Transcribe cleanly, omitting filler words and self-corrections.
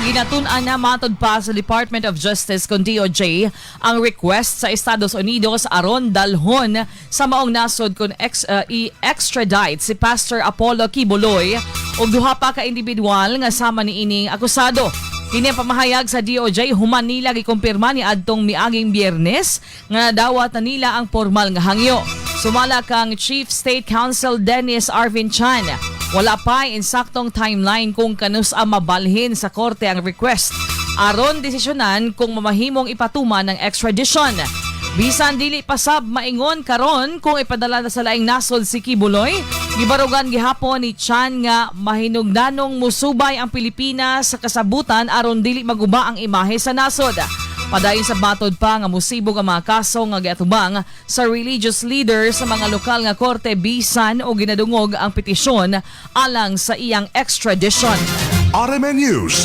Ginatun-an na matod pa sa Department of Justice kon DOJ ang request sa Estados Unidos aron dalhon sa maong nasod kung i-extradite si Pastor Apollo Quiboloy ug duha pa ka individual nga sama niining akusado. Kini ang pamahayag sa DOJ human nila gikumpirma ni adtong miaging Biyernes nga nadawat na nila ang formal nga hangyo. Sumala kang Chief State Counsel Dennis Arvin Chan, wala pa insaktong timeline kung kanus-a mabalhin sa korte ang request aron desisyonan kung mamahimong ipatuman ng extradition. Bisan dili pa sab maingon karon kung ipadala na sa laing nasod si Quiboloy, gibarugan gihapon ni Chan nga mahinugdanong musubay ang Pilipinas sa kasabutan aron dili maguba ang imahe sa nasod. Padayon sa matod pa nga musibog ang mga kaso nga giatubang sa religious leader sa mga lokal nga korte bisan o ginadungog ang petisyon alang sa iyang extradition. RMN News.